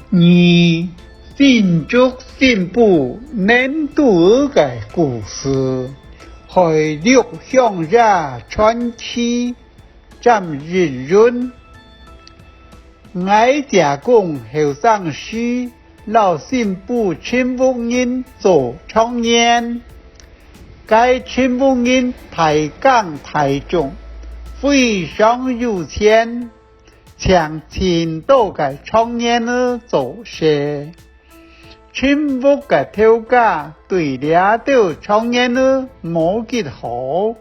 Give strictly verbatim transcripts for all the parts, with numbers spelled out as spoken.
二、新竹新埔寧都仔个故事，海陸鄉野傳奇，詹益雲。𠊎姐公後生時，摎新埔陳屋人做長年。該陳屋人大耕大種，非常有錢， 請盡多个長年仔做事。陳屋个頭家對這兜長年仔無幾好，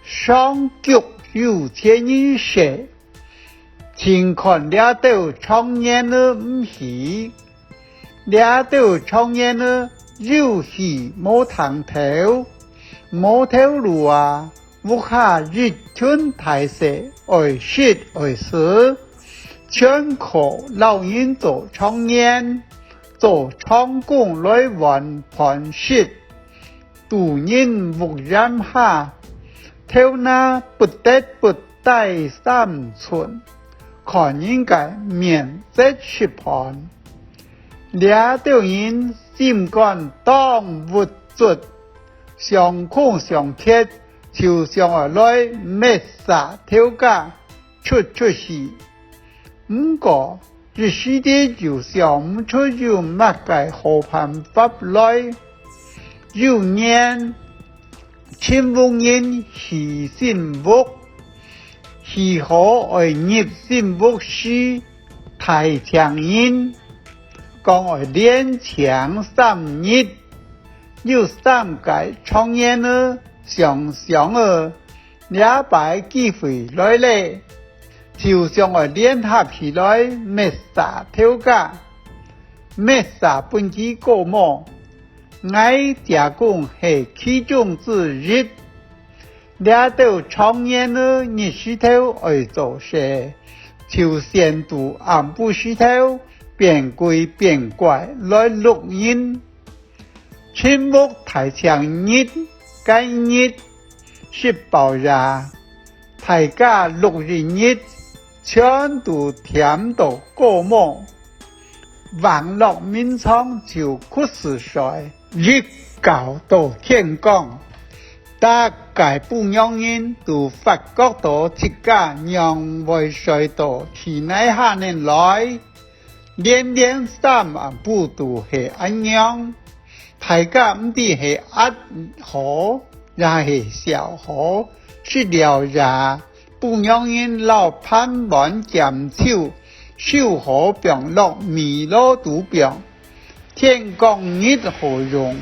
常逐有錢人踅，盡看這兜長年仔毋起。 這兜長年仔有氣無通敨，無頭路啊，屋下一群大細愛食愛使，全靠摎人做長年，做長工來換飯食。 佇人屋簷下，頭那不得不低三寸，看人个面色食飯。這兜人心肝當鬱卒，想空想缺，就想愛來滅殺頭家，出出氣。毋過， 一時仔就想毋出有麼个好辦法來。有年，陳屋人起新屋，起好愛入新屋時，大請人，講愛連請三日。有三个長年仔想想仔， 這擺機會來咧，就想愛聯合起來滅殺頭家，滅殺分佢過目。𠊎姐公係其中之一。這兜長年仔日時頭愛做事，就選佇暗晡時頭，變鬼變怪來摝人。 陳屋大請日，該日食飽夜，大家摝一日，全都悿到過目。橫落眠床就屈屎睡，一覺到天光。逐个晡娘人都發覺到自家仰會睡到地泥下呢來。 連連三暗晡都係恁樣，大家毋知係閼好，也係笑好。食了夜，晡娘人摎盤碗撿收，收好放落米籮肚放，天光日好用。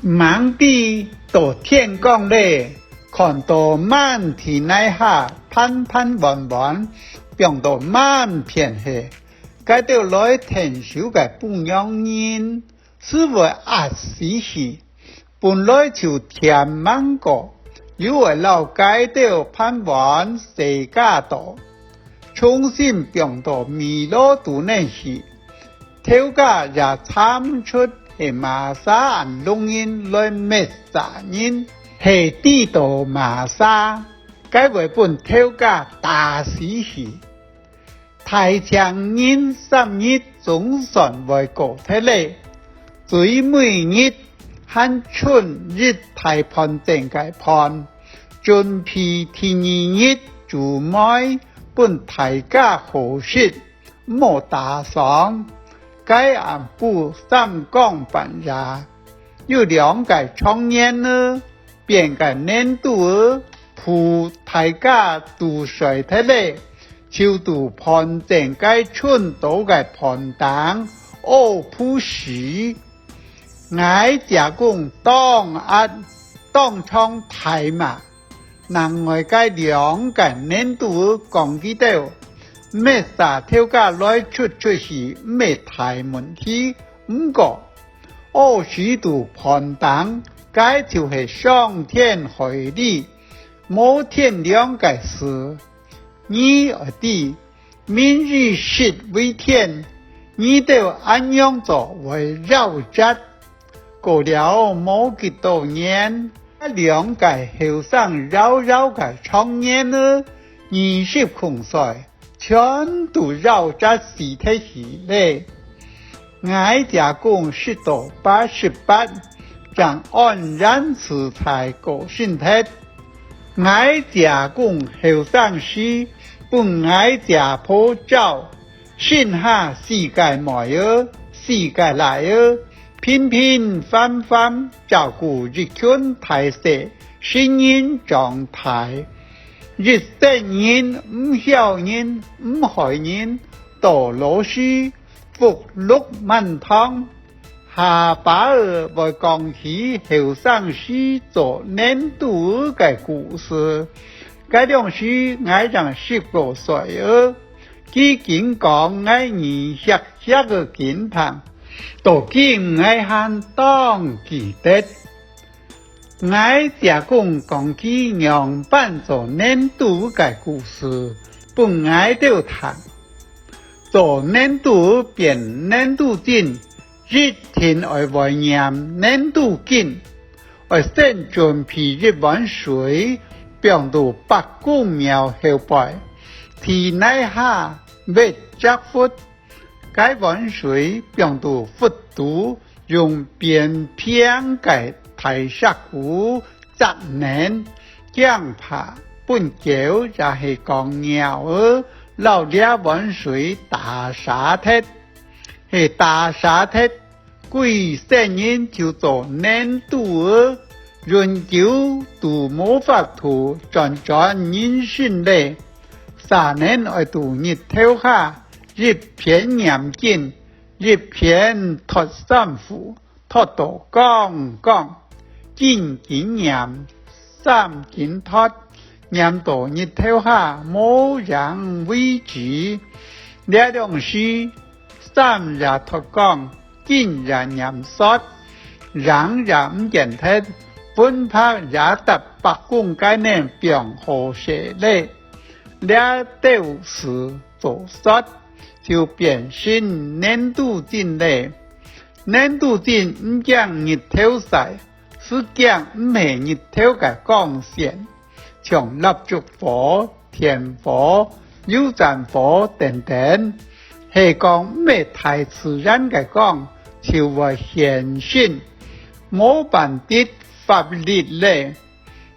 吂知到天光咧，看到滿地泥下盤盤碗碗，放到滿片係。 該兜來𢯭手个晡娘人，斯會閼死去。本來就悿吂過，又愛摎該兜盤碗洗加到，重新放到米籮肚內去。頭家也查毋出係麼儕恁弄人來滅殺人，係知到麼儕，該會分頭家打死去。 大請人三日總算會過忒咧，最尾日還賰一大盤正个飯，準備第二日煮糜分大家好食，毋好打爽。該暗晡三更半夜，有兩个長年仔， 變个寧都仔，扶大家都睡忒咧，就佇飯正該賰到个飯頂屙朏屎。𠊎姐公當閼，當場大罵。另外个兩个寧都仔講佢兜，滅殺頭家來出出氣，毋係大問題，毋過 屙屎佇飯頂，該就係傷天害理、無天良个事。你愛知，民以食為天，你兜恁樣做會夭折。過了無幾多年，兩个後生夭夭个長年仔，二十空歲，全都枵忒死忒去咧。𠊎姐公食到八十八，正安然自在過身忒。𠊎姐公後生時，分𠊎姐婆照，生下四個妹仔，四個倈仔，平平凡凡照顧一群大細，成人長大。一生人毋僥人，毋害人，到老時，福祿滿堂。下把仔會講起後生時做乳豬仔个故事。該量時𠊎正十過歲仔，佢緊講𠊎耳㧒㧒仔緊聽，到今𠊎還當記得。 𠊎姐公講佢仰般做乳豬个故事，分𠊎兜聽。做乳豬變乳豬精，一定愛會念乳豬經，愛先準備一碗水，放到伯公廟後背，地泥下挖隻窟， 該碗水放到窟肚，用扁平个大石牯矺等，驚怕分狗也係講貓仔摎這碗水打灑忒。係打灑忒，歸生人就做乳豬仔，永久都無法度轉轉人身咧。儕人愛到日頭下， 一片念經，一片脫衫褲，脫到光光，緊緊念，衫緊脫，念到日頭下無影為止。這量時，衫也脫光，經也念煞，影也毋見忒，魂魄也搭伯公該等放好勢咧。這兜事 做煞，就變成乳豬精咧。乳豬精毋驚日頭曬，斯驚毋係日頭个光線，像蠟燭火、電火、油氈火等等，係講毋係大自然个光，就會現身，無半滴法力咧。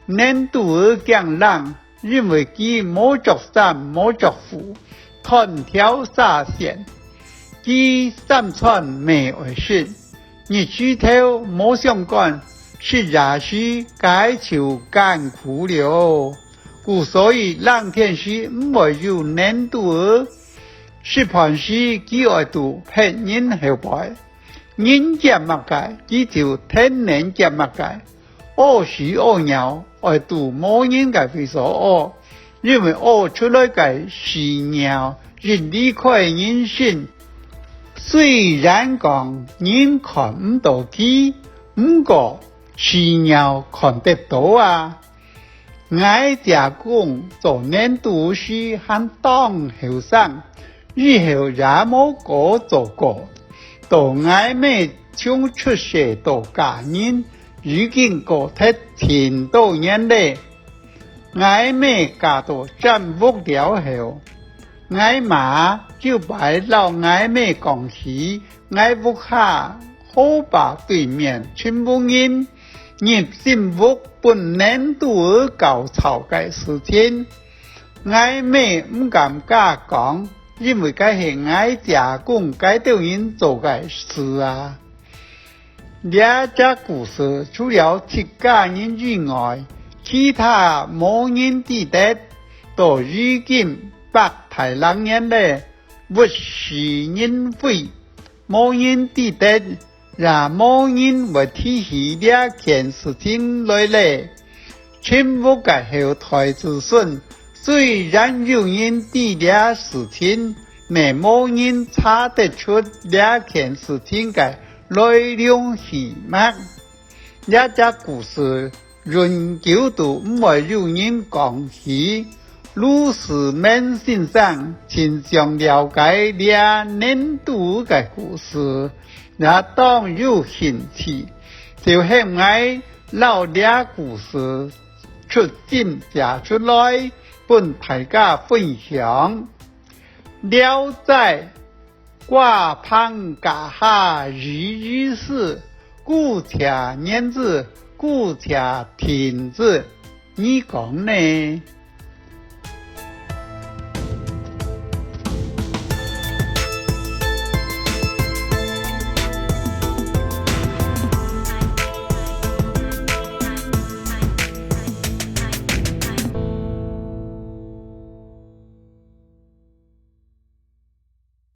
乳豬仔驚冷， 因為佢無著衫、無著褲，斷條紗線。佢三餐乜愛食，日時頭無相干，食夜時該就艱苦了。故所以冷天時毋會有乳豬仔，食飯時佢愛佇別人後背。 人夾麼个，佢就跈等夾麼个。屙屎屙尿愛佇無人个位所屙，因為屙出來个屎尿一離開人身，雖然講人看毋到佢，毋過屎尿看得到啊。 𠊎姐公做乳豬時還當後生，以後也無過做過。到𠊎姆從出世到嫁人，已經過忒盡多年咧。𠊎姆嫁到詹屋了後，𠊎媽有擺摎𠊎姆講起 𠊎屋下河壩對面陳屋人入新屋分乳豬仔搞吵个事情。𠊎姆毋敢加講，因為該係𠊎姐公該兜人做个事啊。這隻故事除了自家人以外，其他無人知得，到如今百大零年咧， 物是人非，無人知得，也無人會提起這件事情來咧。陳屋个後代子孫，雖然有人知這事情，乜無人查得出這件事情个來龍去脈。這隻故事 永久都毋會有人講起。魯思ment先生盡想了解這乳豬个故事，也當有興趣，就喊𠊎摎這故事出信寫出來，分大家分享。聊齋，瓜棚架下依依時，姑且言之，姑且聽之，你講呢？